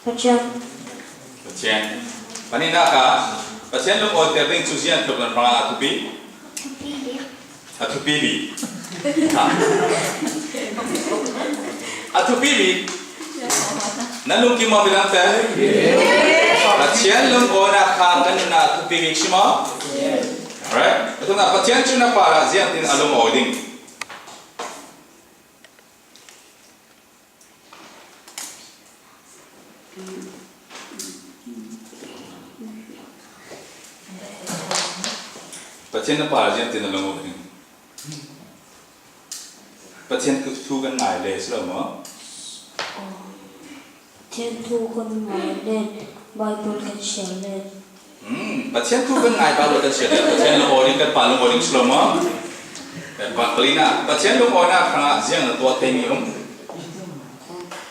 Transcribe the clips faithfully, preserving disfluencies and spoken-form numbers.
Pathian. Pathian. Pahnihna kha, Pathian lungawiter ding cu ziang tluk nan hrangah a thupi? Thupi bik. A thupi bik. Ha. A thupi bik. Nan lungkim maw, midangte? Pathian lungawina kha kan nunnak a thupi bik si maw? Alright. A thumna, Pathian cu na parah ziangtin a lungawi ding? Pathian na parah ziangtin a lungawi ding? Pathian thu kan ngai le si lo maw? Pathian thu kan ngai le, Bible kan siar le. Hmm, Pathian thu kan ngai, Bible kan siar le, Pathian lungawi ding, kan pa lungawi ding si lo maw? Eh, pa, palina, Pathian lungawina hrangah ziang na tuah teimi um?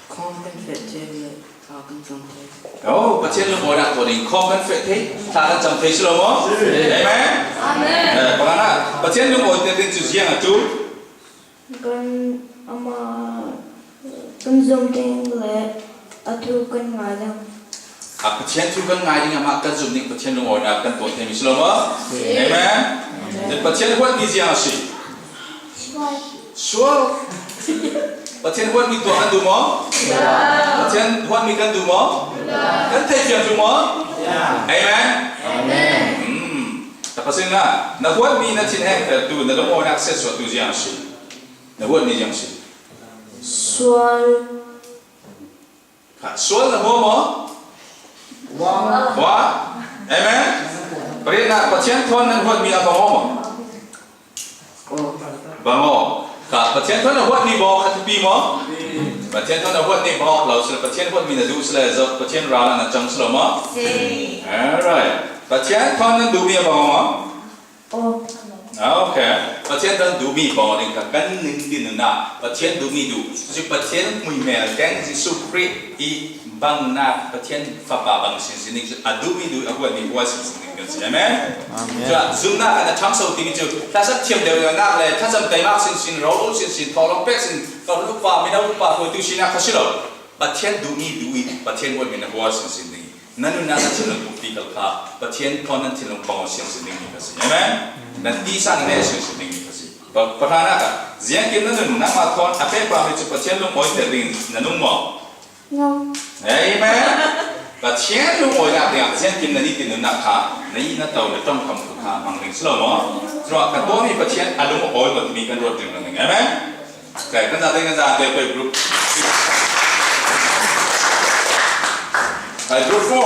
Kong kan feh te le, thla kan cam te. Oh, Pathian lungawina tuah ding, kong kan feh te, thla kan cam te si lo maw? Amen. Amen. Eh, pangana, Pathian lungawiter ding cu ziang a ṭul? Kan amah kan zumh ding le a thu kan ngai ding. A Pathian thu kan ngai ding, amah kan zumh ding, Pathian lungawina kan tuah theimi si lo maw? Amen. Amen. Pathian huatmi ziang a si? Sual. Pathian huatmi tuah kan duh maw? Pathian huatmi kan duh maw? Kan theihfiang duh maw? Amen. Amen. Hmm. Takhasinna, na huatmi na thinhengtertu, na lungawinak siatsuahtu ziang a si? Na huatmi ziang si? Sual. Ha, sual na hua maw? Hua. Amen. Pariatna, Pathian thawn nan huatmi a bang aw maw? Bang aw. Ha, Pathian thawn na huatmi bang aw kha thupi maw? Pathian thawn na huatmi bang aw lo sila, Pathian huatmi na duh sila, Pathian ral na cang sila maw? Alright. Pathian thawn nan duhmi a bang aw maw? Oh. Ah, okay. Pathian thawn duhmi bang ding kha kan ning din nunah Pathian duhmi duh. Cucu Pathian muimel keng Jesuh Khrih i bangnak Pathian fapa bang sinsin ding, a duhmi duh, a huatmi hua sinsin ding kan si. Amen? Amen. Cun zumhnak kan a ṭhangso timi cu thlasak thiam deuhnak le thlacam teimak sinsin, rorul sinsin, thawhlawm pek sin, ka upa, mino upa, hruaitu sinak kha si lo. Pathian duhmi duh i Pathian huatmi na hua sinsin ding. Na nunnak na thinlung pumpi khal kha Pathian thawn nan thinlung bang aw siangsin dingmi kha si. Amen? Nan tisa na neh siangsin dingmi kha si. Pa-, pakhatnak ah, ziangkim na nun, nangmah thawn a pekpami cu Pathian lungawiter ding na nung maw? Nung. Amen? Pathian lungawinak dingah ziangkim na nitin nunnak kha na ih na to, na ṭongkam kha hmang ding si lo maw? Curuangah kan tuahmi Pathian a lungawi maw timi kan ruat ding ding. Amen? Okay, kan zate, kan zate, group. Hai, group four.